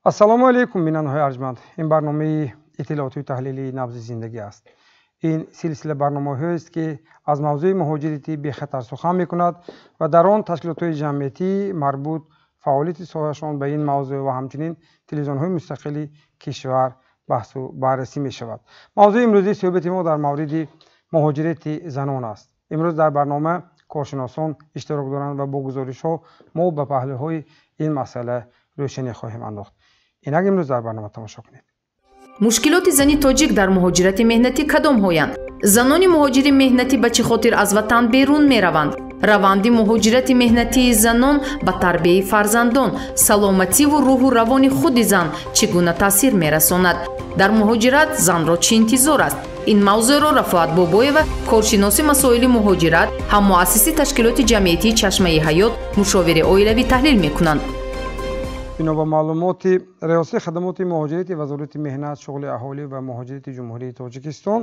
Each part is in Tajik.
Ассалому алайкум, бинандаҳои арҷманд. Ин барномаи иттилоотию таҳлилии Набзи зиндагӣ аст. Ин силсила барномаҳоест, ки аз мавзӯи муҳоҷирати бехатар сухан мекунад ва дар он ташкилотҳои ҷамъиятии марбут фаъолияти соҳаашон ба ин мавзӯъ ва ҳамчунин телевизионҳои мустақили кишвар баҳсу баррасӣ мешавад. Мавзӯи имрӯзии суҳбати мо дар мавриди муҳоҷирати занон аст. Имрӯз дар барнома коршиносон иштирок доранд ва бо гузоришҳо мо ба паҳлӯҳои ин масъала рӯшанӣ хоҳем андохт. Инак имрӯз дар барнома тамошо кунед. Мушкилоти зани тоҷик дар муҳоҷирати меҳнатӣ кадомҳоянд? Занони муҳоҷири меҳнатӣ ба чӣ хотир аз ватан берун мераванд? Раванди муҳоҷирати меҳнатии занон ба тарбияи фарзандон, саломативу рӯҳу равони худи зан чӣ гуна таъсир мерасонад? Дар муҳоҷират занро чӣ интизор аст? Ин мавзӯъро Рафоат Бобоева, коршиноси масоили муҳоҷират, ҳаммуассиси ташкилоти ҷамъиятии Чашмаи ҳаёт, мушовири оилавӣ таҳлил мекунанд. Бино ба маълумоти Риёсати хадамоти муҳоҷирати Вазорати меҳнат, шуғли аҳолӣ ва муҳоҷирати Ҷумҳурии Тоҷикистон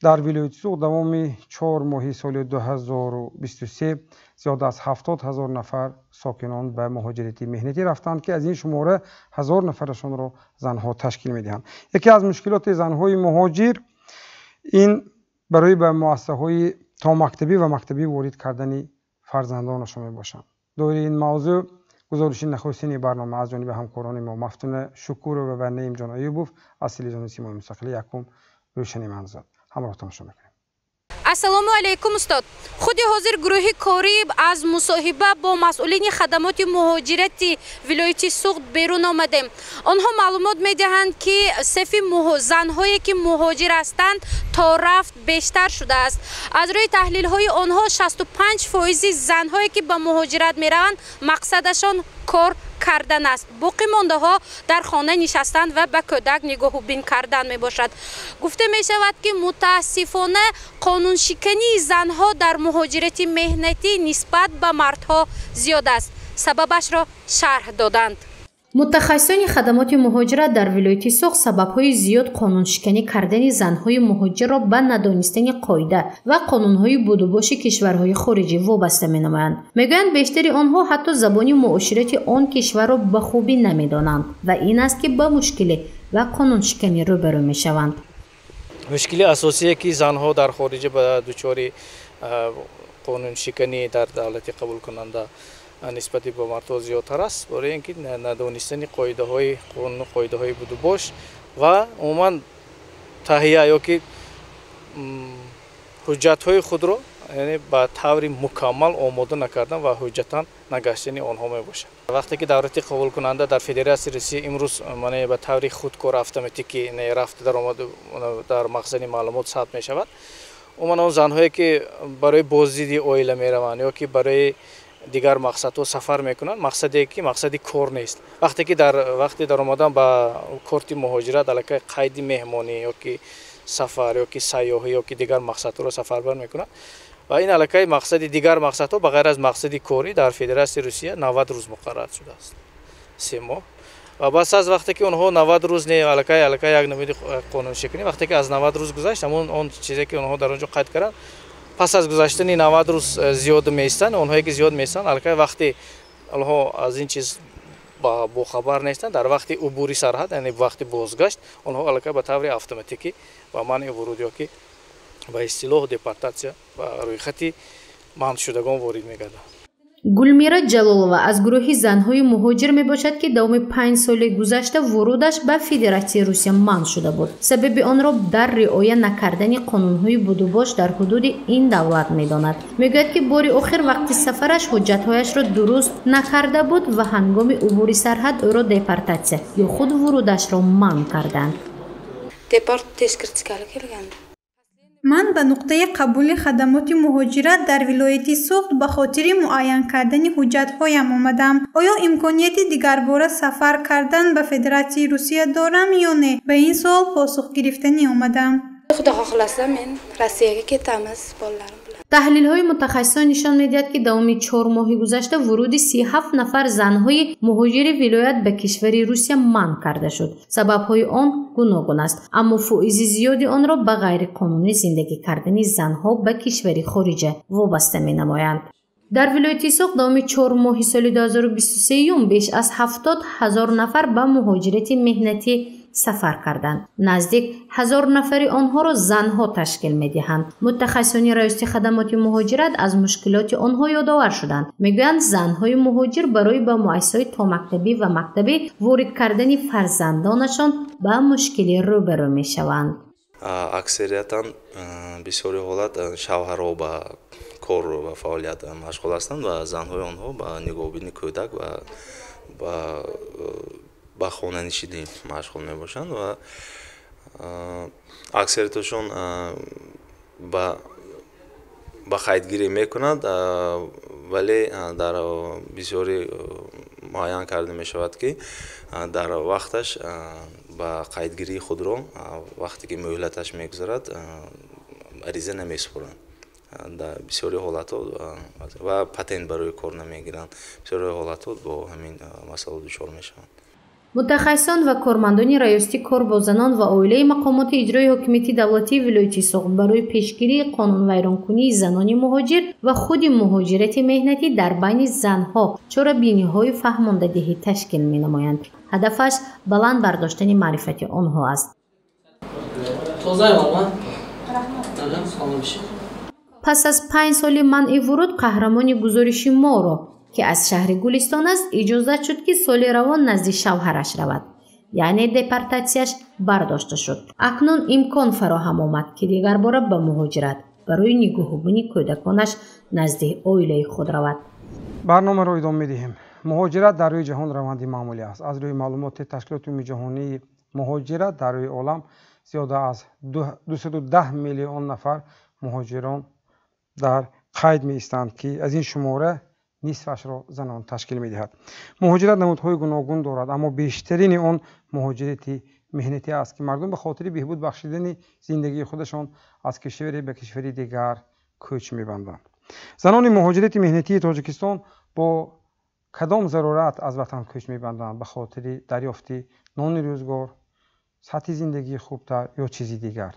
дар вилояти Суғд давоми 4 моҳи соли 2023 зиёда аз 70 ҳазор нафар сокинон ба муҳоҷирати меҳнатӣ рафтанд, ки аз ин шумора 1000 нафарашонро занҳо ташкил медиҳанд. Яке аз мушкилоти занҳои муҳоҷир ин барои ба муассисаҳои томактабӣ ва мактабӣ ворид кардани фарзандонашон мебошанд. Доираи ин мавзӯъ гузориши нахустини барнома аз ҷониби ҳамкорони мо Мафтуна Шукурова ва Наимҷон Аюбов аз телевизиони Симои мустақили якум рӯшанӣ меандозад. Ҳамроҳ тамошо мекунем. Ассалому алайкум, устод. Худи ҳозир гурӯҳи корӣ аз мусоҳиба бо масъулини хадамоти муҳоҷирати вилояти Суғд берун омадем. Онҳо маълумот медиҳанд, ки сафи занҳое ки муҳоҷир ҳастанд то рафт бештар шудааст. Аз рӯи таҳлилҳои онҳо 65% занҳое ки ба муҳоҷират мераванд мақсадашон кор кардан аст. Боқӣ мондаҳо дар хона нишастанд ва ба кӯдак нигоҳубин кардан мебошад. Гуфта мешавад, ки мутаассифона қонуншикании занҳо дар муҳоҷирати меҳнатӣ нисбат ба мардҳо зиёд аст. Сабабашро шарҳ доданд. Мутахассисони хадамоти муҳоҷират дар вилояти Суғд сабабҳои зиёд қонуншиканӣ кардани занҳои муҳоҷирро ба надонистани қоида ва қонунҳои будубоши кишварҳои хориҷӣ вобаста менамоянд. Мегӯянд, бештари онҳо ҳатто забони муоширати он кишварро ба хубӣ намедонанд ва ин аст, ки ба мушкилӣ ва қонуншиканӣ рӯбарӯ мешаванд. Мушкили асосие, ки занҳо дар хориҷа ба дучори қонуншиканӣ дар давлати қабулкунанда нисбати ба мардҳо зиёдтар аст, барои ин ки надонистани қоидаҳои қонуну қоидаҳои будубош ва умуман таҳия ё ки ҳуҷҷатҳои худро, яъне ба таври мукаммал омода накардан ва ҳуҷҷатан нагаштани онҳо мебошад. Вақте ки давлати қабулкунанда дар Федератсияи Русия имрӯз ба таври худкор автоматикӣ рафта даромад дар махзани маълумот сабт мешавад, умуман он занҳое ки барои боздиди оила мераванд ё ки барои дигар мақсадҳо сафар мекунанд, мақсаде ки мақсади кор нест. Вақте ки дар вақти даромадан ба корти муҳоҷират аллакай қайди меҳмонӣ ё ки сафар ё ки сайёҳӣ ё ки дигар мақсадҳоро сафарбар мекунанд ва ин аллакай мақсади дигар мақсадҳо ба ғайр аз мақсади корӣ дар Федератсияи Русия 90 рӯз муқаррар шудааст, 3 моҳ. Ва бас аз вақте ки онҳо 90 рӯз не, аллакай як намуди қонуншиканӣ, вақте ки аз 90 рӯз гузашт, ҳамон он чизе ки онҳо дар он ҷо қайд карданд, пас аз гузаштани 90 рӯз зиёд меистанд. Онҳое ки зиёд меистанд, аллакай вақте онҳо аз ин чиз бохабар нестанд, дар вақти убури сарҳад, яъне вақти бозгашт, онҳо аллакай ба таври автоматикӣ ба манъи вуруд ё ки ба истилоҳ депортатсия ба рӯйхати манъшудагон ворид мегарданд. Гулмира Ҷалолова аз гурӯҳи занҳои муҳоҷир мебошад, ки давоми 5 соли гузашта вурудаш ба Федератсияи Русия манъ шуда буд. Сабаби онро дар риоя накардани қонунҳои будубош дар ҳудуди ин давлат медонад. Мегӯяд, ки бори охир вақти сафараш ҳуҷҷатҳояшро дуруст накарда буд ва ҳангоми убури сарҳад ӯро депортатсия ё худ вурудашро манъ карданд. Депорт тешкиртискали келганд. Ман ба нуқтаи қабули хадамоти муҳоҷират дар вилояти Суғд ба хотири муайян кардани ҳуҷҷатҳоям омадам. Оё имконияти дигарбора сафар кардан ба Федератсияи Русия дорам ё не? Ба ин суол посух гирифтанӣ омадам. Xudo xohlasa, men Rossiyaga ketamiz bolalarim bilan. Таҳлилҳои мутахассисон нишон медиҳад, ки давоми 4 моҳи гузашта вуруди 37 нафар занҳои муҳоҷири вилоят ба кишвари Русия манъ карда шуд. Сабабҳои он гуногун аст, аммо фоизи зиёди онро ба ғайриқонунӣ зиндагӣ кардани занҳо ба кишвари хориҷа вобаста менамоянд. Дар вилояти Суғд давоми 4 моҳи соли 2023 беш аз 70 000 нафар ба муҳоҷирати меҳнатӣ сафар карданд. Наздик 1000 нафари онҳоро занҳо ташкил медиҳанд. Мутахассисони раёсати хадамоти муҳоҷират аз мушкилоти онҳо ёдовар шуданд. Мегӯянд, занҳои муҳоҷир барои ба муассисаҳои томактабӣ ва мактабӣ ворид кардани фарзандонашон ба мушкилӣ рӯбарӯ мешаванд. Аксариятан, бисёри ҳолат, шавҳарҳо ба кор ва фаъолият машғул ҳастанд ва занҳои онҳо ба нигоҳубини кӯдак ва ба хонанишинӣ машғул мебошанд ва аксарияташон ба қайдгирӣ мекунанд, вале дар бисёри муайян карда мешавад, ки дар вақташ ба қайдгирии худро, вақте ки муҳлаташ мегузарад, ариза намесупоранд дар бисёри ҳолатҳо ва патент барои кор намегиранд. Бисёри ҳолатҳо бо ҳамин масъала дучор мешаванд. Мутахассисон ва кормандони раёсати кор бо занон ва оилаи мақомоти иҷрои ҳокимияти давлатии вилояти Суғд барои пешгирии қонунвайронкунии занони муҳоҷир ва худи муҳоҷирати меҳнатӣ дар байни занҳо чорабиниҳои фаҳмондадиҳӣ ташкил менамоянд. Ҳадафаш баланд бардоштани маърифати онҳо аст. Тозаи. Пас аз 5 соли манъи вуруд, қаҳрамони гузориши моро, ки аз шаҳри Гулистон аст, иҷозат шуд, ки соли равон назди шавҳараш равад, яъне депортатсияш бардошта шуд. Акнун имкон фароҳам омад, ки дигарбора ба муҳоҷират барои нигоҳубини кӯдаконаш назди оилаи худ равад. Барномаро идома медиҳем. Муҳоҷират дар рӯи ҷаҳон раванди маъмулӣ аст. Аз рӯи маълумоти Ташкилоти умумиҷаҳонии муҳоҷират, дар рӯи олам зиёда аз 210 миллион нафар муҳоҷирон дар қайд меистанд, ки аз ин шумора нисфашро занон ташкил медиҳад. Муҳоҷират намудҳои гуногун дорад, аммо бештарини он муҳоҷирати меҳнатӣ аст, ки мардум ба хотири беҳбуд бахшидани зиндагии худашон аз кишваре ба кишвари дигар кӯч мебанданд. Занони муҳоҷирати меҳнатии Тоҷикистон бо кадом зарурат аз ватан кӯч мебанданд? Ба хотири дарёфти нони рӯзгор, сатҳи зиндагии хубтар ё чизи дигар?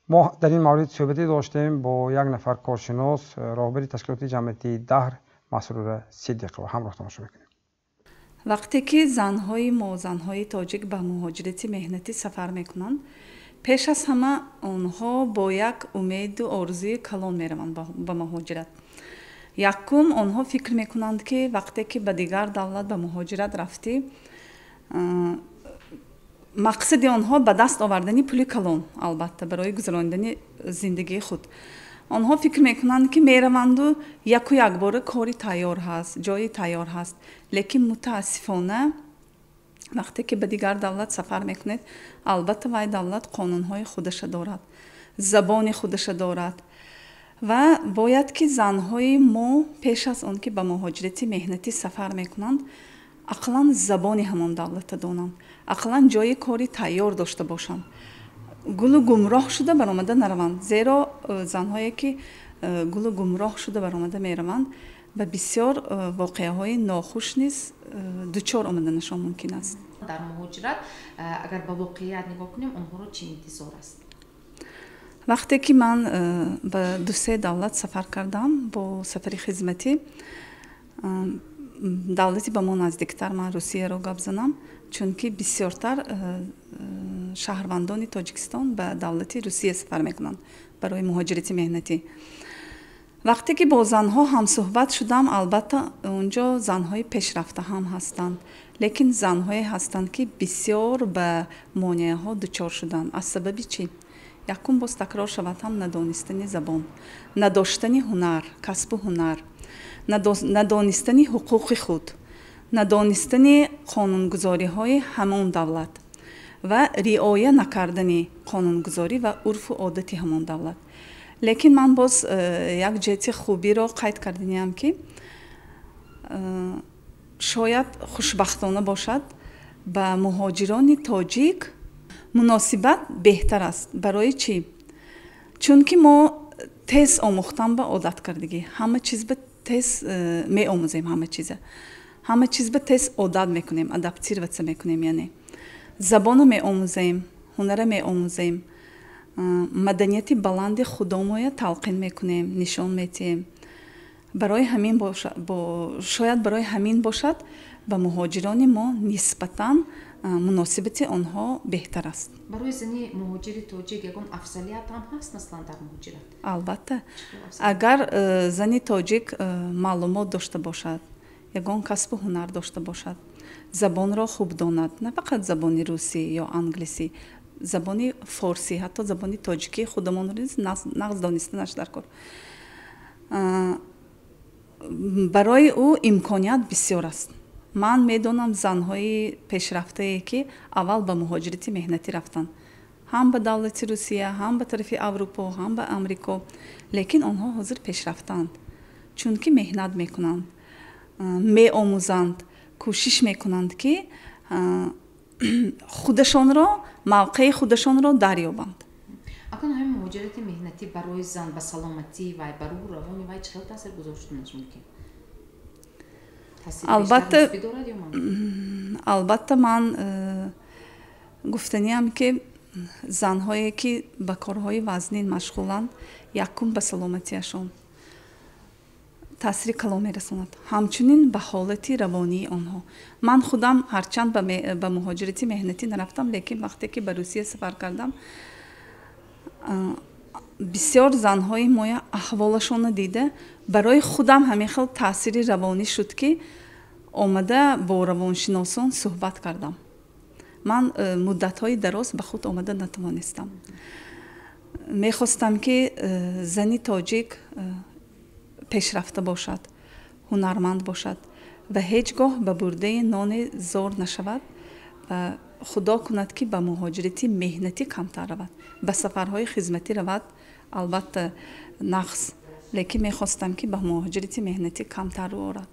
Мо дар ин маврид суҳбате доштем бо як нафар коршинос, роҳбари ташкилоти ҷамъиятии Даҳр, Масрура Сидиқова. Ҳамроҳ тамошо мекунем. Вақте ки занҳои мо, занҳои тоҷик, ба муҳоҷирати меҳнатӣ сафар мекунанд, пеш аз ҳама онҳо бо як умеду орзуи калон мераванд ба муҳоҷират. Якум, онҳо фикр мекунанд, ки вақте ки ба дигар давлат ба муҳоҷират рафтӣ, мақсади онҳо ба даст овардани пули калон, албатта, барои гузаронидани зиндагии худ. Онҳо фикр мекунанд, ки мераванду яку якбора кори тайёр ҳаст, ҷои тайёр ҳаст. Лекин мутаассифона, вақте ки ба дигар давлат сафар мекунед, албатта, вай давлат қонунҳои худаша дорад, забони худаша дорад ва бояд ки занҳои мо пеш аз он ки ба муҳоҷирати меҳнатӣ сафар мекунанд, ақаллан забони ҳамон давлата донанд, ақаллан ҷои кори тайёр дошта бошанд, гулу гумроҳ шуда баромада нараванд. Зеро занҳое ки гулу гумроҳ шуда баромада мераванд, ба бисёр воқеаҳои нохуш низ дучор омаданашон мумкин аст. Дар муҳоҷират, агар ба воқеият нигоҳ кунем, онҳоро чӣ интизор аст? Вақте ки ман ба дусе давлат сафар кардам бо сафари хизматӣ, давлати ба мо наздиктар, ман Русияро гап занам, чунки бисёртар шаҳрвандони Тоҷикистон ба давлати Русия сафар мекунанд барои муҳоҷирати меҳнатӣ. Вақте ки бо занҳо ҳамсӯҳбат шудам, албатта, унҷо занҳои пешрафта ҳам ҳастанд, лекин занҳое ҳастанд, ки бисёр ба монеаҳо дучор шуданд. Аз сабаби чӣ? Якум, боз такрор шавад ҳам, надонистани забон, надоштани ҳунар, касбу ҳунар, надонистани ҳуқуқи худ, надонистани қонунгузориҳои ҳамон давлат. Ва риоя накардани қонунгузорӣ ва урфу одати ҳамон давлат. Лекин ман боз як ҷиҳати хубиро қайд карданиям, ки шояд хушбахтона бошад, ба муҳоҷирони тоҷик муносибат беҳтар аст. Барои чӣ? Чунки мо тез омӯхтан ба одат кардагӣ, ҳама чиз ба тез меомӯзем, ҳама чиз ба тез одат мекунем, адаптироваться мекунем, яъне забонро меомӯзем, ҳунара меомӯзем, маданияти баланди худомоя талқин мекунем, нишон метиҳем. Барои ҳамин шояд барои ҳамин бошад, ба муҳоҷирони мо нисбатан муносибати онҳо беҳтар аст. Барои зани муҳоҷири тоҷик ягон афзалият ҳам ҳаст, масалан, дар муҳоҷират? Албатта, агар зани тоҷик маълумот дошта бошад, ягон касбу ҳунар дошта бошад, забонро хуб донад, на фақат забони русӣ ё англисӣ, забони форсӣ, ҳатто забони тоҷикӣ худамонро низ нағз донистанаш дар кор, барои ӯ имконият бисёр аст. Ман медонам занҳои пешрафтае, ки аввал ба муҳоҷирати меҳнатӣ рафтанд, ҳам ба давлати Русия, ҳам ба тарафи Аврупо, ҳам ба Амрико, лекин онҳо ҳозир пешрафтаанд, чунки меҳнат мекунанд, меомӯзанд, кӯшиш мекунанд, ки худашонро, мавқеи худашонро дарёбанд. Акнун ҳамин муҳоҷирати меҳнатӣ барои зан ба саломатӣ вай, ба рӯҳу равони вай чӣ хел таъсир гузоштанаш мумкин? Албатта, ман гуфтаниам, ки занҳое, ки ба корҳои вазнин машғуланд, якум ба саломатиашон таъсири калон мерасонад, ҳамчунин ба ҳолати равонии онҳо. Ман худам ҳарчанд ба муҳоҷирати меҳнатӣ нарафтам, лекин вақте ки ба Русия сафар кардам, бисёр занҳои моя аҳволашонро дида, барои худам ҳамин хел таъсири равонӣ шуд, ки омада бо равоншиносон суҳбат кардам. Ман муддатҳои дароз ба худ омада натавонистам. Мехостам, ки зани тоҷик пешрафта бошад, ҳунарманд бошад ва ҳеҷ гоҳ ба бурдаи ноне зор нашавад ва худо кунад, ки ба муҳоҷирати меҳнатӣ камтар равад, ба сафарҳои хизматӣ равад, албатта, нағз, лекин мехостам, ки ба муҳоҷирати меҳнатӣ камтар рӯ орад.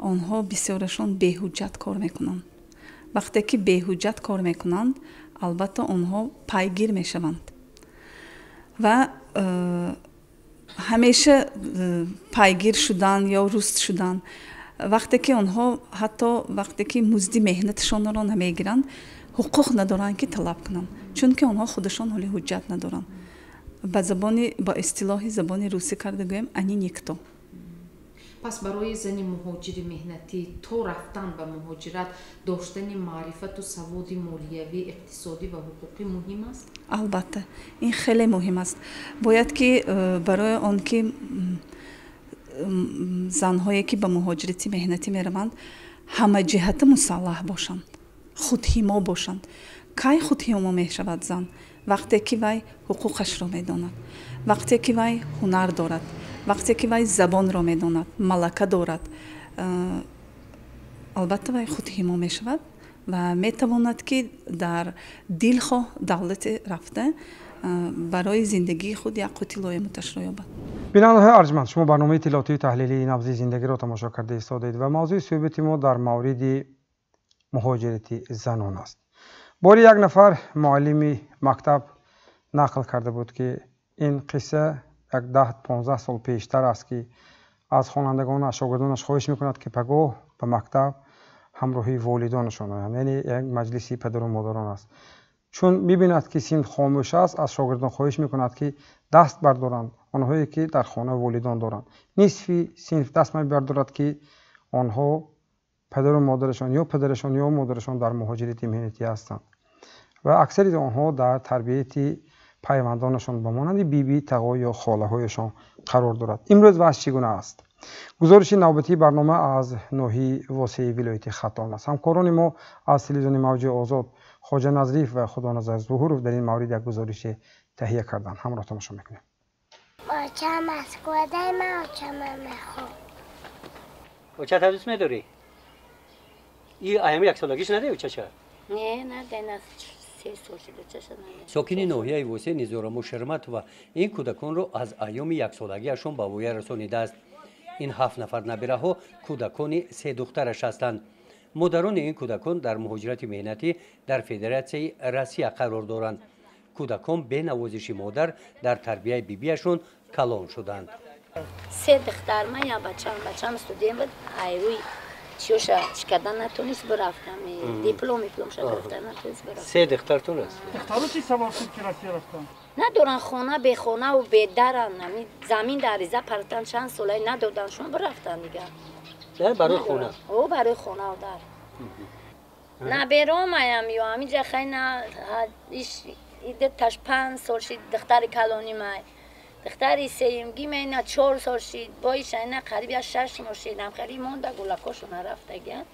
Онҳо бисёрашон беҳуҷҷат кор мекунанд. Вақте ки беҳуҷҷат кор мекунанд, албатта, онҳо пайгир мешаванд ва ҳамеша пайгир шудан ё руст шудан. Вақте ки онҳо ҳатто вақте ки музди меҳнаташонро намегиранд, ҳуқуқ надоранд, ки талаб кунанд, чунки онҳо худашон ҳоли ҳуҷҷат надоранд. Ба забони, ба истилоҳи забони русӣ карда гӯем, они никто. Пас барои зани муҳоҷири меҳнатӣ то рафтан ба муҳоҷират доштани маърифату саводи молиявӣ, иқтисодӣ ва ҳуқуқӣ муҳим аст? Албатта, ин хеле муҳим аст. Бояд ки барои он ки занҳое, ки ба муҳоҷирати меҳнатӣ мераванд, ҳамаҷиҳата мусаллаҳ бошанд, худҳимо бошанд. Кай худҳимо мешавад зан? Вақте ки вай ҳуқуқашро медонад, вақте ки вай ҳунар дорад, вақте ки вай забонро медонад, малака дорад, албатта, вай худҳимо мешавад ва метавонад, ки дар дилхоҳ давлате рафта, барои зиндагии худ як қути лоимуташро ёбад. Бинандаҳои арҷманд, шумо барномаи иттилоотии таҳлилии «Набзи зиндагиро» тамошо карда истодаед ва мавзӯи суҳбати мо дар мавриди муҳоҷирати занон аст. Бори як нафар муаллими мактаб нақл карда буд, ки ин қисса як 10-15 сол пештар аст, ки аз хонандагон, аз шогирдонаш хоҳиш мекунад, ки пагоҳ ба мактаб ҳамроҳи волидонашон оянд, яъне як маҷлиси падару модарон аст. Чун мебинад, ки синф хомӯш аст, аз шогирдон хоҳиш мекунад, ки даст бардоранд онҳое, ки дар хона волидон доранд. Нисфи синф даст мебардорад, ки онҳо падару модарашон ё падарашон ё модарашон дар муҳоҷирати меҳнатӣ ҳастанд ва аксари онҳо дар тарбияти пайвандонашон ба монанди биби, тағо ё холаҳояшон қарор дорад. Имрӯз вазъ чӣ гуна аст? Гузориши навбатии барнома аз ноҳияи Восеи вилояти Хатлон аст. Ҳамкорони мо аз телевизиони Мавҷи Озод Хоҷа Назриев ва Худоназар Зуҳуров дар ин маврид як гузорише таҳия карданд. Ҳамроҳ тамошо мекунем. Очам Москвадай, ман очама мехоҳам. Очата дӯст медорӣ? И аями яксолагиш наде очача? Не, наде, на. 3 сол шид очаша надидам. Сокини ноҳияи Восе Низорамо Шерматова ин кӯдаконро аз айёми яксолагиашон ба воя расонидааст. Ин 7 нафар набираҳо кӯдакони 3 духтараш ҳастанд. Модарони ин кӯдакон дар муҳоҷирати меҳнатӣ дар Федератсияи Россия қарор доранд. Кӯдакон бе навозиши модар дар тарбияи бибиашон калон шуданд. 3 духтар ман, я бачам, бачам студент буд, айрӯи чиёша чӣ кардан натонист, бирафтам, дипломша гирифта натонист, бирафт. 3 духтартон аст? Духтаро чӣ сабаб шуд, ки Россия рафтанд? Надоран хона, бехонаву бедаран, замин дар ариза партан чанд солай надодан, шон бирафтан дигар. Барои хона? О, барои хонаву дар. Наберомаям ё ҳаминҷа хай на иш таш 5 сол шид духтари калони май. Духтари сеюмги мена 4 сол шид, боиша ина қариб я 6 моҳ шид, ҳамхели монда гулакошон нарафтагиян.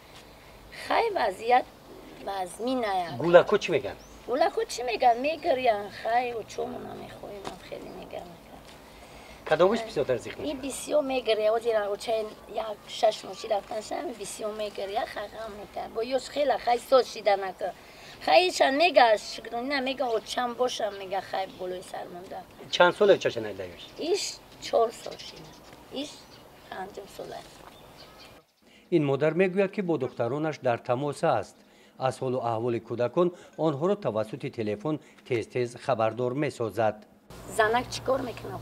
Хай вазъият вазминая. Гулако чӣ мегӯянд? Гулако чӣ мегӯянд? Мегирянд, хай очомона мехоҳем, хеле мегӯянд. Кадомаш бисёртар зиқ мешавад? Ин бисёр мегиря, озира очаи як 6 моҳ шид рафтанша, бисёр мегиря, хай ғам мекард. Бо ёш хела хай соз шида нака. Хай ишан мега, шукрона мега, очам бошам мега, хай болои сар монда. Чанд сола очаша надидаёш? Иш 4 сол шид. Иш 5 сола. Ин модар мегӯяд, ки бо духтаронаш дар тамос аст. Аз ҳолу аҳволи кӯдакон онҳоро тавассути телефон тез-тез хабардор месозад. Занак чӣ кор мекунад?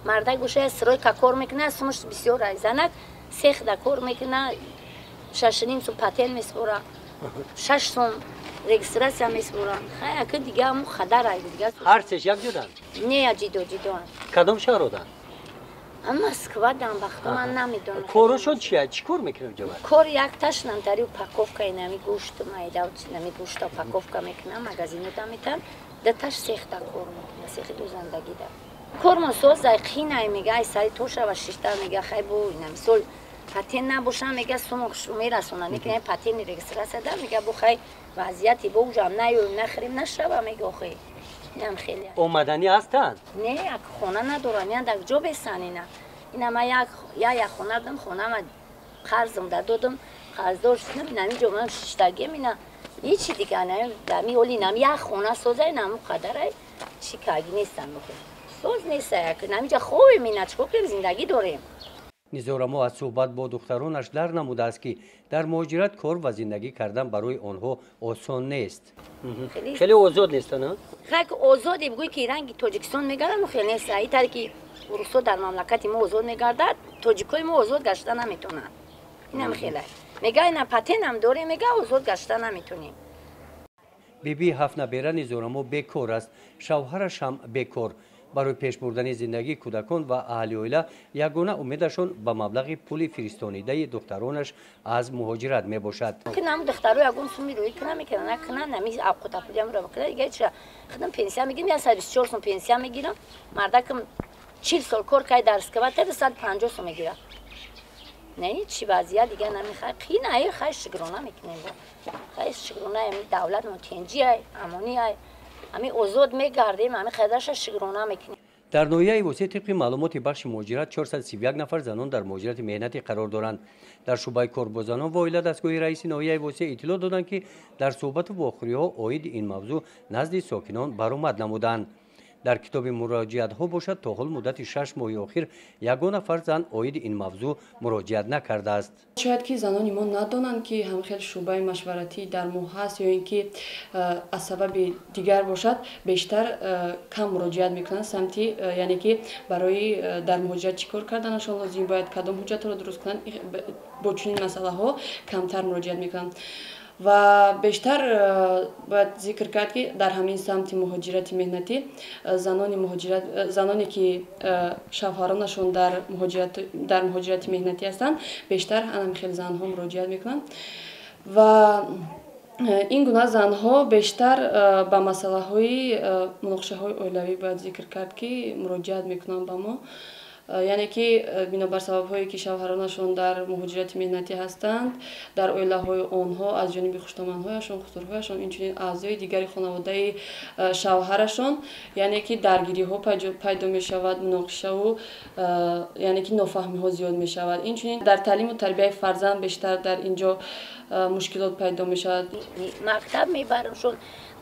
Мардак боша стройка кор мекунад, сумаш бисёр ай. Занак сехда кор мекунад, 6.5 сум патент меспорад, 6 сум регистрация меспорад. Хай ака дига ҳамун хадар ай дига. Ҳар сеш як ҷуданд? Не, ҷидо ҷидоанд. Кадом шаҳроданд? Москва дан, бахто ман намедонам. Корашон чия? Чӣ кор мекунад ҷавар? Кор якташ намтари упаковка инами гӯшт майда, нами гӯшта упаковка мекунам, магазино да метам, даташ сехта кор мекунад, сехи дӯзандагида. Кормон соз ай қинай мега, ай сари тошава шишта мега, хай бо ина мисол патент набошам мега, сумок мерасонам, мекунам патенти регистрация да мега, бо хай вазъияти бо ужам наёем, нахӯрем, нашава мега, охи. Инам хеле. Омаданӣ ҳастанд? Не, як хона надорам, ян дар ҷо бесан ина. Ина ма як я хона додам, хонама қарзам да додам, қарздор шудам, инами ҷо ман шиштагиам ина. Ҳичи дига на, дами оли инам як хона соза, инаму қадарай чӣ каги нестам охи. Соз нест, як инамиҷа хобем ина, чӣ кор кунем, зиндагӣ дорем. Низорамо аз суҳбат бо духтаронаш дар намудааст, ки дар муҳоҷират кор ва зиндагӣ кардан барои онҳо осон нест. Хеле озод нестанд? Хай озоде бигӯй, ки ранги Тоҷикистон мегардад, хеле нест. Ай таре ки русо дар мамлакати мо озод мегардад, тоҷикои мо озод гашта наметонанд. Инам хеле. Мега ина патентам дорем, мега озод гашта наметонем. Биби 7 набера Низорамо бекор аст, шавҳараш ҳам бекор. Барои пеш бурдани зиндагии кӯдакон ва аҳли оила ягона умедашон ба маблағи пули фиристонидаи духтаронаш аз муҳоҷират мебошад. Нам духтаро ягон суми рӯй кунам мекунам, накунам, нами авқота пулиамро бикунам, дига ча худам пенсия мегирам, 124 сум пенсия мегирам, мардакам 40 сол кор кард дар скавата, 150 сум мегирад. Не, чӣ вазъият дига намехай, қина хай шукрона мекунем. Хай шукрона ами давлат мо тенҷи ай, амонӣ ай. Ами озод мегардем, ами қадарша шукрона мекунем. Дар ноҳияи Восе тибқи маълумоти бахши муҳоҷират 431 нафар занон дар муҳоҷирати меҳнатӣ қарор доранд. Дар шӯъбаи кор бо занон ва оила дастгоҳи раиси ноҳияи Восе иттилоъ доданд, ки дар суҳбату вохӯриҳо оиди ин мавзӯъ назди сокинон баромад намуданд. Дар китоби муроҷиатҳо бошад, то ҳол муддати 6 моҳи охир ягон нафар зан оиди ин мавзӯъ муроҷиат накардааст. Шояд ки занони мо надонанд, ки ҳамхел шӯъбаи машваратӣ дар мо ҳаст, ё ин ки аз сабаби дигар бошад, бештар кам муроҷиат мекунанд самти, яъне ки барои дар муҳоҷират чӣ кор карданашон лозим, бояд кадом ҳуҷҷатро дуруст кунанд, бо чунин масъалаҳо камтар муроҷиат мекунанд. Ва бештар бояд зикр кард, ки дар ҳамин самти муҳоҷирати меҳнатӣ заноне ки шавҳаронашон дар муҳоҷирати меҳнатӣ ҳастанд, бештар ҳамин хел занҳо муроҷиат мекунанд. Ва ин гуна занҳо бештар ба масъалаҳои муноқишаҳои оилавӣ бояд зикр кард, ки муроҷиат мекунанд ба мо. Яъне ки бинобар сабабҳое ки шавҳаронашон дар муҳоҷирати меҳнатӣ ҳастанд, дар оилаҳои онҳо аз ҷониби хуштоманҳояшон, хусурҳояшон, инчунин аъзои дигари хонаводаи шавҳарашон, яъне ки даргириҳо пайдо мешавад, муноқишаву яъне ки нофаҳмиҳо зиёд мешавад. Инчунин дар таълиму тарбияи фарзанд бештар дар ин ҷо мушкилот пайдо мешавад. Мактаб мебарамшон,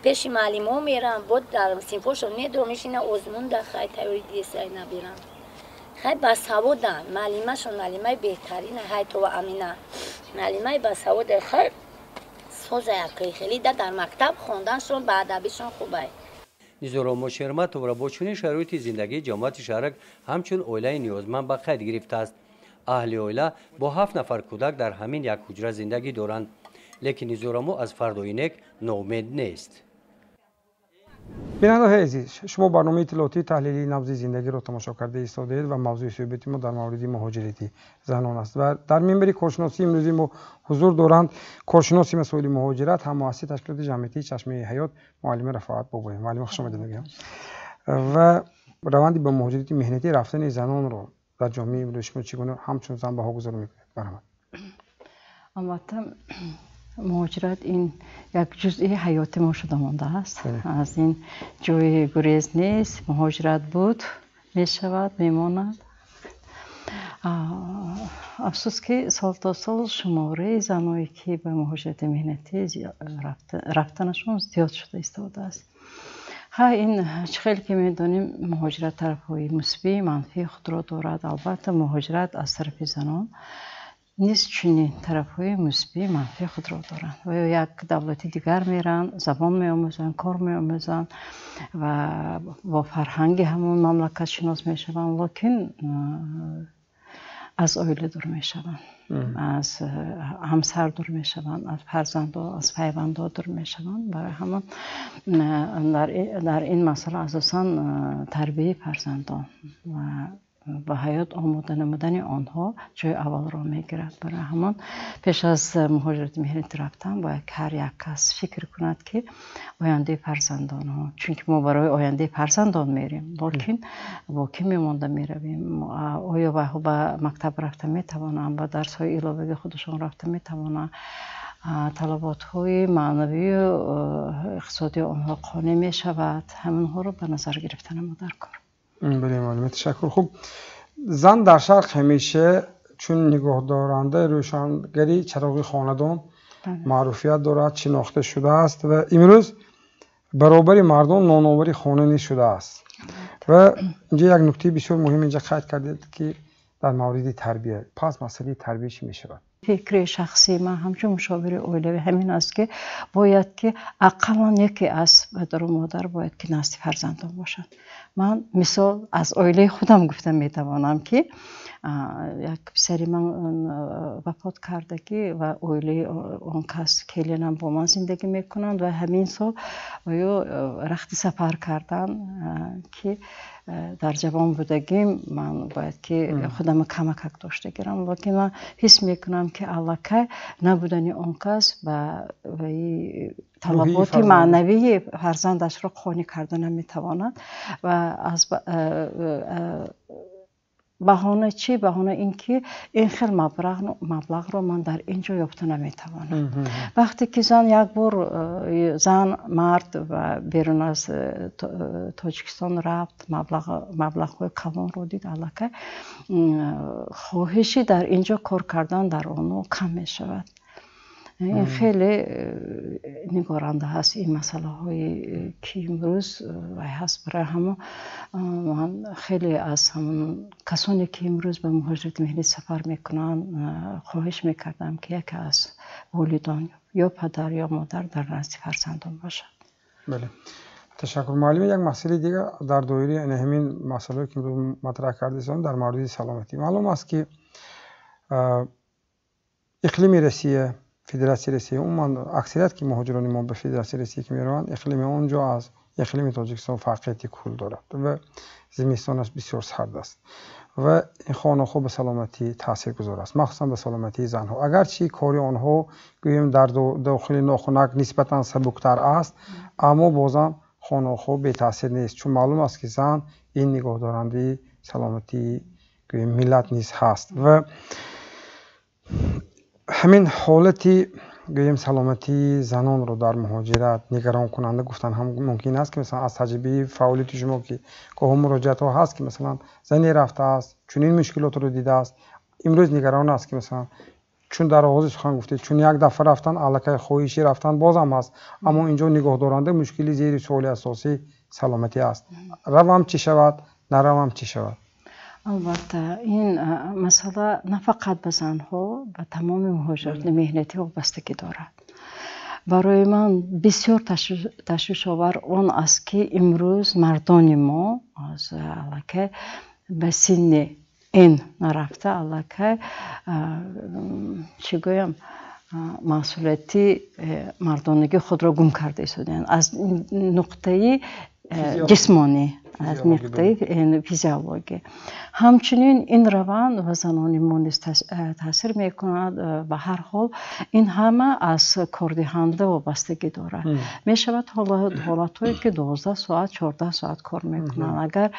Пеши муаллимо мерам, бо дар синфошон медорам, мешина озмун да хай тайёри дисай набирам. Хай басаводан, муаллимашон муаллимаи беҳтарина, Ҳайтова Амина. Муаллимаи басавода, хай соза якои хеле да дар мактаб хонданшон ба адабишон хубай. Низоромо Шерматовро бо чунин шароити зиндагии ҷамоати шаҳрак ҳамчун оилаи ниёзманд ба қайд гирифтааст. Аҳли оила бо 7 нафар кӯдак дар ҳамин як ҳуҷра зиндагӣ доранд. Лекин Низорамо аз фардои нек ноумед нест. Бинандаҳои азиз, шумо барномаи иттилоотии таҳлилии набзи зиндагиро тамошо карда истодаед ва мавзӯи суҳбати мо дар мавриди муҳоҷирати занон аст. Ва дар минбари коршиносии имрӯзи мо ҳузур доранд коршиноси масоили муҳоҷират, ҳаммуассиси ташкилоти ҷамъиятии Чашмаи ҳаёт муаллима Рафоат Бобоев. Муаллима, хуш омадед мегӯям. Ва раванди ба муҳоҷирати меҳнатӣ рафтани занонро дар ҷомеаи имрӯз шумо чӣ гуна ҳамчун зан баҳогузорӣ мекунед? Марҳамат. Албатта, муҳоҷират ин як ҷузъи ҳаёти мо шуда мондааст. Аз ин ҷои гурез нест. Муҳоҷират буд, мешавад, мемонад. Афсӯс, ки сол то сол шумораи заное, ки ба муҳоҷирати меҳнатӣ рафтанашон зиёд шуда истодааст. Ҳа, ин чӣ хеле ки медонем, муҳоҷират тарафҳои мусбӣ, манфии худро дорад. Албатта, муҳоҷират аз тарафи занон низ чунин тарафҳои мусбӣ, манфии худро доранд. Ва ё як давлати дигар мераванд, забон меомӯзанд, кор меомӯзанд ва бо фарҳанги ҳамон мамлакат шинос мешаванд, лекин аз оила дур мешаванд, аз ҳамсар дур мешаванд, аз фарзандо, аз пайвандо дур мешаванд. Барои ҳамон дар ин масъала асосан тарбияи фарзандон ва ба ҳаёт омода намудани онҳо ҷои аввалро мегирад. Барои ҳамон пеш аз муҳоҷирати меҳнатӣ рафтан бояд ҳар як кас фикр кунад, ки ояндаи фарзандонҳо, чунки мо барои ояндаи фарзандон мерем, лекин бо кӣ мемонда меравем? Оё вайҳо ба мактаб рафта метавонанд, ба дарсҳои иловагии худашон рафта метавонанд? Талаботҳои маънавию иқтисодии онҳо қонеъ мешавад? Ҳаминҳоро ба назар гирифтан мо дар кор. Бале, муаллима, ташаккур. Хуб, зан дар шарқ ҳамеша чун нигоҳдорандаи рӯшангари чароғи хонадон маъруфият дорад, шинохта шудааст ва имрӯз баробари мардон ноновари хона низ шудааст. Ва инҷа як нуктаи бисёр муҳим инҷа қайд кардед, ки дар мавриди тарбия. Пас масъалаи тарбия чӣ мешавад? Фикри шахсии ман ҳамчун мушовири оилавӣ ҳамин аст, ки бояд ки ақаллан яке аз падару модар бояд ки назди фарзандон бошад. Ман мисол аз оилаи худам гуфта метавонам, ки як писари ман вафот кардагӣ ва оилаи он кас келинам бо ман зиндагӣ мекунанд ва ҳамин сол ё рахти сафар кардан, ки дар ҷавон будагим ман бояд ки худамро камакак дошта гирам, лекин ман ҳис мекунам, ки аллакай набудани он кас ба талаботи маънавии фарзандашро қонеъ карда наметавонад. Ва аз баҳона чӣ? Баҳона ин ки ин хел маблағро ман дар ин ҷо ёфта наметавонам. Вақте ки зан як бор, зан, мард ва берун аз Тоҷикистон рафт, маблағҳои калонро дид, аллакай хоҳиши дар ин ҷо кор кардан дар онҳо кам мешавад. Ин хеле нигоранда ҳаст, ин масъалаҳое ки имрӯз вай ҳаст. Барои ҳамон ман хеле аз ҳамон касоне, ки имрӯз ба муҳоҷирати меҳнатӣ сафар мекунанд, хоҳиш мекардам, ки яке аз волидон, ё падар ё модар, дар назди фарзандон бошад. Бале, ташаккур, муаллима. Як масъалаи дигар дар доираи ана ҳамин масъалае, ки имрӯз матраҳ кардед, дар мавриди саломатӣ. Маълум аст, ки иқлими Россия, Федератсияи Россия, умуман аксарият ки муҳоҷирони мо ба Федератсияи Россия ки мераванд, иқлими он ҷо аз иқлими Тоҷикистон фарқияти кул дорад ва зимистонаш бисёр сард аст ва ин хонахо ба саломатӣ таъсиргузор аст, махсусан ба саломатии занҳо. Агарчи кори онҳо, гӯем, дар дохили нохунак нисбатан сабуктар аст, аммо бозам хонахо бетаъсир нест, чун маълум аст, ки зан ин нигоҳдорандаи саломатии, гӯем, миллат низ ҳаст. Ва ҳамин ҳолати, гӯем, саломатии занонро дар муҳоҷират нигаронкунанда гуфтан ҳам мумкин аст, ки масалан аз таҷрибаи фаъолияти шумо, ки гоҳо муроҷиатҳо ҳаст, ки масалан зане рафтааст, чунин мушкилотро дидааст, имрӯз нигарон аст, ки масалан Чун дар оғози сухан гуфтед, чун як дафъа рафтан, аллакай хоҳиши рафтан бозам ҳаст, аммо инҷо нигоҳдоранда мушкили зери суоли асосӣ саломатӣ аст. Равам чӣ шавад, наравам чӣ шавад? Албатта, ин масъала на фақат ба занҳо, ба тамоми муҳоҷирони меҳнатӣ вобастагӣ дорад. Барои ман бисёр ташвишовар он аст, ки имрӯз мардони мо аз аллакай ба синни ин нарафта, аллакай, чӣ гӯям, масъулияти мардонагии худро гум карда истодаанд аз нуқтаи ҷисмонӣ, аз нуқтаи физиологӣ. Ҳамчунин ин раванд ба занони мо низ таъсир мекунад. Ба ҳар ҳол, ин ҳама аз кордиҳанда вобастагӣ дорад. Мешавад ҳолатҳое, ки 12 соат, 14 соат кор мекунанд. Агар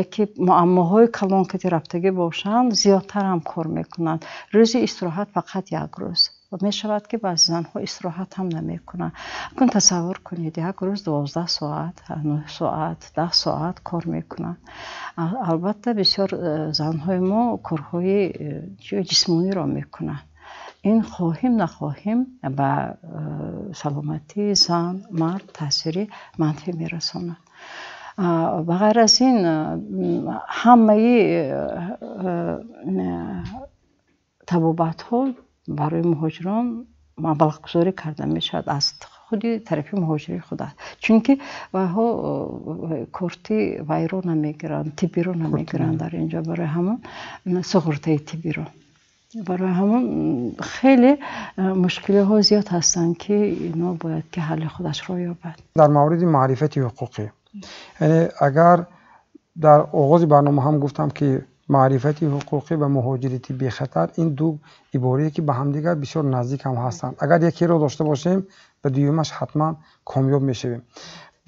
яке муаммоҳои калон кати рафтагӣ бошанд, зиёдтар ҳам кор мекунанд. Рӯзи истироҳат фақат як рӯз. Мешавад, ки баъзе занҳо истироҳат ҳам намекунанд. Акун тасаввур кунед, як рӯз 12 соат, 9 соат, 10 соат кор мекунанд. Албатта, бисёр занҳои мо корҳои ҷисмониро мекунанд. Ин, хоҳим нахоҳим, ба саломатии зан, мард таъсири манфӣ мерасонад. Ба ғайр аз ин, ҳамаи табобатҳо барои муҳоҷирон маблағгузорӣ карда мешавад аз худи тарафи муҳоҷири худ аст, чунки вайҳо корти вайро намегиранд, тиббиро намегиранд дар инҷо, барои ҳамон суғуртаи тиббиро. Барои ҳамон хеле мушкилиҳо зиёд ҳастанд, ки ино бояд ки ҳалли худашро ёбад. Дар мавриди маърифати ҳуқуқӣ, яъне агар дар оғози барнома ҳам гуфтам, ки маърифати ҳуқуқӣ ва муҳоҷирати бехатар ин ду иборае, ки ба ҳамдигар бисёр наздик ҳам ҳастанд. Агар якеро дошта бошем, ба дуюмаш ҳатман комёб мешавем.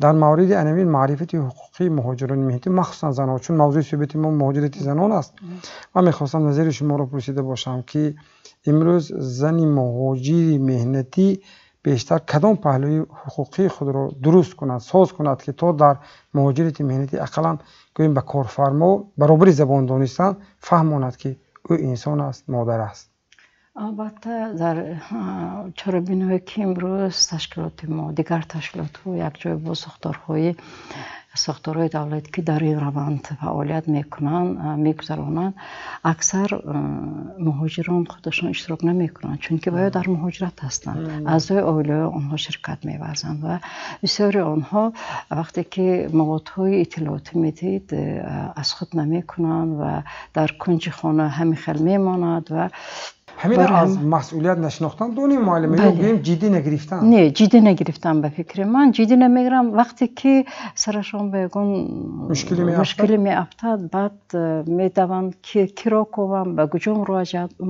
Дар мавриди анамин маърифати ҳуқуқии муҳоҷирони меҳнатӣ, махсусан занҳо, чун мавзӯи суҳбати мо муҳоҷирати занон аст, ман мехостам назари шуморо пурсида бошам, ки имрӯз зани муҳоҷири меҳнатӣ бештар кадом паҳлӯи ҳуқуқии худро дуруст кунад, соз кунад, ки то дар муҳоҷирати меҳнатӣ ақаллан гӯем ба корфармо баробари забон донистан фаҳмонад, ки ӯ инсон аст, модар аст. Албатта, дар чорабиниҳое, ки имрӯз ташкилоти мо, дигар ташкилотҳо якҷоя бо сохторҳои давлатӣ, ки дар ин раванд фаъолият мекунанд, мегузаронанд, аксар муҳоҷирон худашон иштирок намекунанд, чунки ваё дар муҳоҷират ҳастанд. Аъзои оилаи онҳо ширкат меварзанд ва бисёри онҳо вақте ки маводҳои иттилоотӣ медиҳед, аз худ намекунанд ва дар кунҷи хона ҳамин хел мемонад ва ҳамин аз масъулият нашинохтан донем, муаллим, ё гӯем ҷиддӣ нагирифтан? Не, ҷиддӣ нагирифтан. Ба фикри ман, ҷиддӣ намегирам. Вақте ки сарашон ба ягон мушкиле меафтад, баъд медаванд, киро ковам, ба куҷо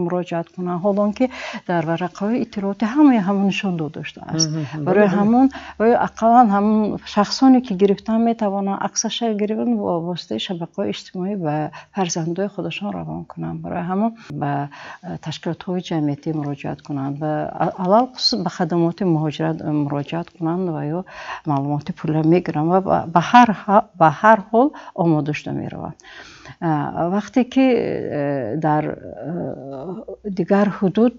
муроҷиат кунам, ҳолон ки дар варақаҳои иттилоотӣ ҳамаи ҳамон нишон дода шудааст. Барои ҳамон ақаллан ҳамон шахсоне, ки гирифтан метавонанд, аксаша гирифтан бо воситаи шабакаҳои иҷтимоӣ ба фарзандои худашон равон кунанд. Барои ҳамон ба ташкилотҳои ҷамъиятӣ муроҷиат кунанд ва алалхусус ба хадамоти муҳоҷират муроҷиат кунанд ва ё маълумоти пулла мегиранд ва ба ҳар ҳол омода шуда мераванд. Вақте ки дар дигар ҳудуд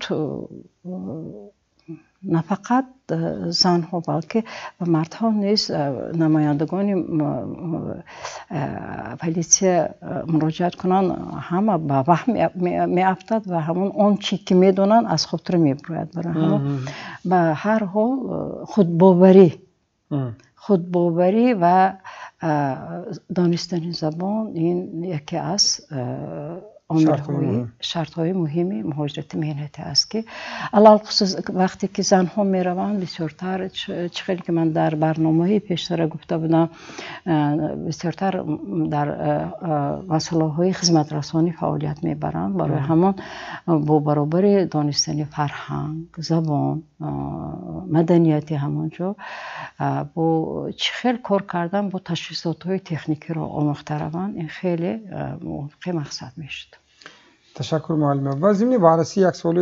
на фақат занҳо, балки мардҳо низ намояндагони политсия муроҷиат кунанд, ҳама ба ваҳм меафтад ва ҳамон он чи ки медонанд, аз хотир мебарояд. Барои ҳамон ба ҳар ҳол худбоварӣ ва донистани забон ин яке аз омилҳои, шартҳои муҳими муҳоҷирати меҳнатӣ аст, ки алалхусус вақте ки занҳо мераванд, бисёртар, чӣ хеле ки ман дар барномаҳои пештара гуфта будам, бисёртар дар масъалаҳои хизматрасонӣ фаъолият мебаранд. Барои ҳамон бо баробари донистани фарҳанг, забон, маданияти ҳамон ҷо, бо чӣ хел кор кардан бо таҷҳизотҳои техникиро омӯхта раванд, ин хеле мувофиқи мақсад мешуд. Ташаккур, муаллима. Ва зимни баррасии як суоли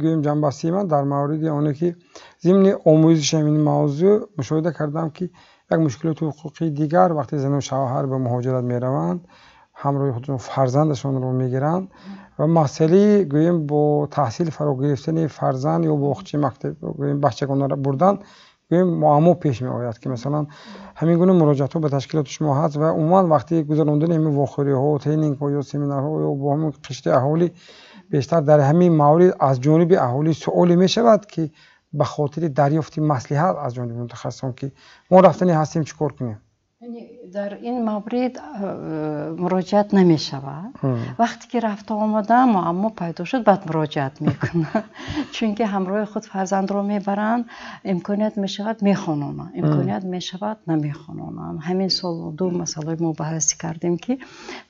гӯем ҷанбастии ман дар мавриди оне, ки зимни омӯзиши ҳамин мавзӯъ мушоҳида кардам, ки як мушкилоти ҳуқуқии дигар: вақте зану шавҳар ба муҳоҷират мераванд, ҳамроҳи худшон фарзандашонро мегиранд. Ва масъалаи гӯем бо таҳсил фаро гирифтани фарзанд ё боғчаи мактаб гӯем бачагонро бурдан гӯем муаммо пеш меояд, ки масалан ҳамин гуна муроҷиатҳо ба ташкилоти шумо ҳаст ва умуман вақти гузарондани ҳамин вохӯриҳо, тренингҳо ё семинарҳо ё бо ҳамин қишри аҳолӣ бештар дар ҳамин маврид аз ҷониби аҳолӣ суоле мешавад, ки ба хотири дарёфти маслиҳат аз ҷониби мутахассисон, ки мо рафтанӣ ҳастем, чӣ кор кунем? Дар ин маврид муроҷиат намешавад. Вақте ки рафта омадам, муаммо пайдо шуд, баъд муроҷиат мекунам. Чунки ҳамроҳи худ фарзандро мебаранд, имконият мешавад мехононанд, имконият мешавад намехононанд. Ҳамин сол ду масъалаи мо баррасӣ кардем, ки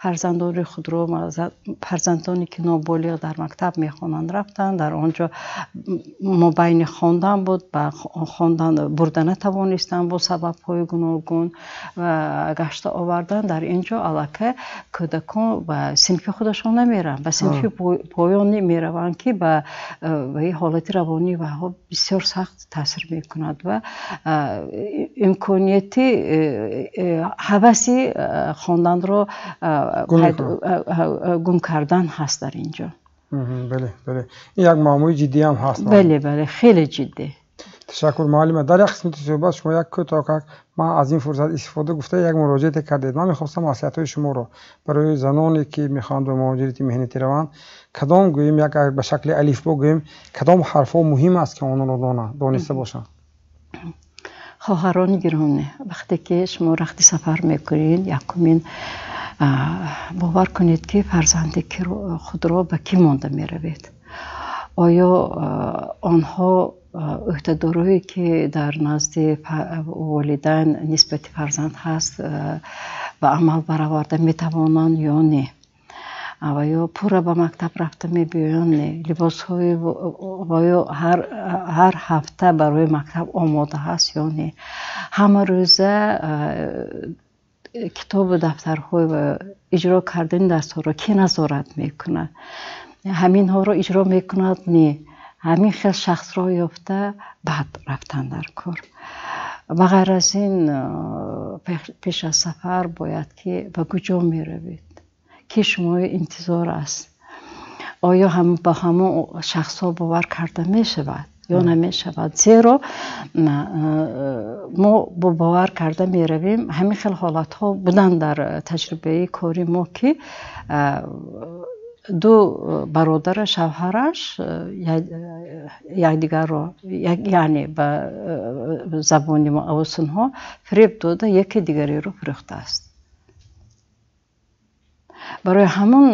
фарзандони худро, фарзандоне ки ноболиғ дар мактаб мехонанд, рафтанд, дар он ҷо мобайни хондан буд, ба хондан бурда натавонистанд бо сабабҳои гуногун ва гашта овардан. Дар ин ҷо аллакай кӯдакон ба синфи худашон намеранд, ба синфи поёнӣ мераванд, ки ба ҳолати равонии вайҳо бисёр сахт таъсир мекунад ва имконияти ҳаваси хонданро гум кардан ҳаст дар ин ҷо. Бале, бале, ин як муаммои ҷиддӣ ҳам ҳаст. Бале, бале, хеле ҷиддӣ. Ташаккур, муаллима. Дар як қисмати суҳбат шумо як кӯтоҳак, ман аз ин фурсат истифода гуфта, як муроҷиате кардед. Ман мехостам маслиҳатҳои шуморо барои заноне, ки мехоҳанд ба муҳоҷирати меҳнатӣ раванд, кадом гӯем як ба шакли алифбо гӯем, кадом ҳарфҳо муҳим аст, ки онро дониста бошанд? Хоҳарони гиромӣ, вақте ки шумо рахти сафар мекунед, якумин бовар кунед, ки фарзанди худро ба кӣ монда меравед. Оё онҳо ӯҳдадорое, ки дар назди волидайн нисбати фарзанд ҳаст, ба амал бароварда метавонанд ё не? Ва ё пурра ба мактаб рафта мебиёянд не? Либосҳои ва ё ҳар ҳафта барои мактаб омода ҳаст ё не? Ҳама рӯза китобу дафтарҳои ва иҷро кардани дарсҳоро кӣ назорат мекунад? Ҳаминҳоро иҷро мекунад не? Ҳамин хел шахсро ёфта баъд рафтан дар кор. Ба ғайр аз ин, пеш аз сафар бояд ки ба куҷо меравед, ки шумои интизор аст, оё ба ҳамон шахсҳо бовар карда мешавад ё намешавад. Зеро мо бо бовар карда меравем. Ҳамин хел ҳолатҳо буданд дар таҷрибаи кори мо, ки ду бародара шавҳараш якдигарро, яъне ба забони мо овсунҳо, фиреб дода, яке дигареро фурӯхтааст. Барои ҳамон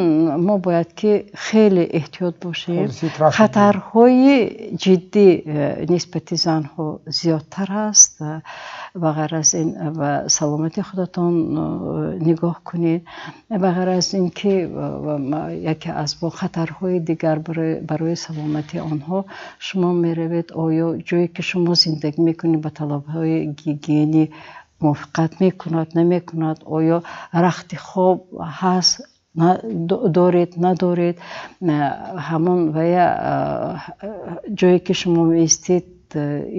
мо бояд ки хеле эҳтиёт бошем. Хатарҳои ҷиддӣ нисбати занҳо зиёдтар аст. Ба ғайр аз ин, ба саломатии худатон нигоҳ кунед. Ба ғайр аз ин ки яке аз бо хатарҳои дигар барои саломатии онҳо, шумо меравед, оё ҷое ки шумо зиндагӣ мекунед ба талабҳои гигиенӣ мувофиқат мекунад, намекунад, оё рахти хоб ҳаст, доред, надоред, ҳамон вая ҷое ки шумо меистед,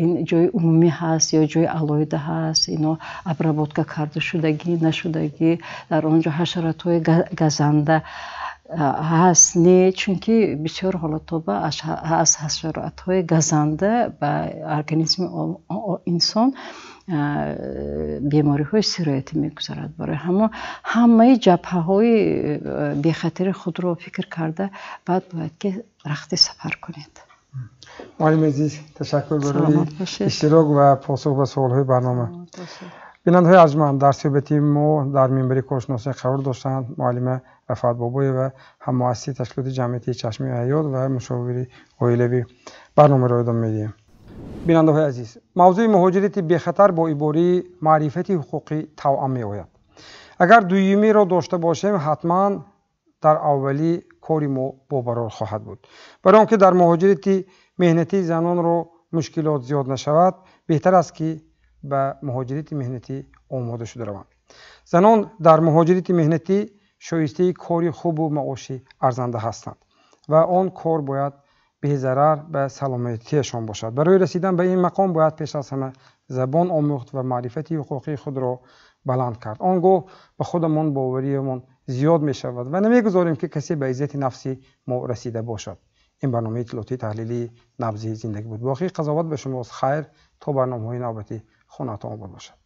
ин ҷои умумӣ ҳаст ё ҷои алоҳида ҳаст, ино обработка карда шудагӣ, нашудагӣ, дар он ҷо ҳашаротҳои газанда ҳаст, не, чунки бисёр ҳолатҳо аз ҳашаротҳои газанда ба организми инсон бемориҳои сироятӣ мегузарад. Барои ҳамон ҳамаи ҷабҳаҳои бехатари худро фикр карда баъд бояд ки рахти сафар кунед. Муаллими азиз, ташаккур барои иштирок ва посух ба суолҳои барнома. Бинандаҳои арҷманд, дар суҳбати мо дар минбари коршиносӣ қарор доштанд муаллима Рафъат Бобоева, ҳаммуассиси ташкилоти ҷамъиятии Чашмаи ҳаёт ва мушовири оилавӣ. Барномаро идома медиҳем. Бинандаҳои азиз, мавзӯи муҳоҷирати бехатар бо ибораи маърифати ҳуқуқӣ тавъам меояд. Агар дуюмиро дошта бошем, ҳатман дар аввалӣ кори мо бобарор хоҳад буд. Барои он ки дар муҳоҷирати меҳнатии занонро мушкилот зиёд нашавад, беҳтар аст ки ба муҳоҷирати меҳнатӣ омода шуда раванд. Занон дар муҳоҷирати меҳнатӣ шоистаи кори хубу маоши арзанда ҳастанд ва он кор бояд безарар ба саломатиашон бошад. Барои расидан ба ин мақом бояд пеш аз ҳама забон омӯхт ва маърифати ҳуқуқии худро баланд кард. Он гоҳ ба худамон бовариямон зиёд мешавад ва намегузорем, ки касе ба иззати нафси мо расида бошад. Ин барномаи иттилоотии таҳлилии «Набзи зиндагӣ» буд. Боқӣ қазоват ба шумост. Хайр, то барномаҳои навбатӣ, хонатон обод бошад.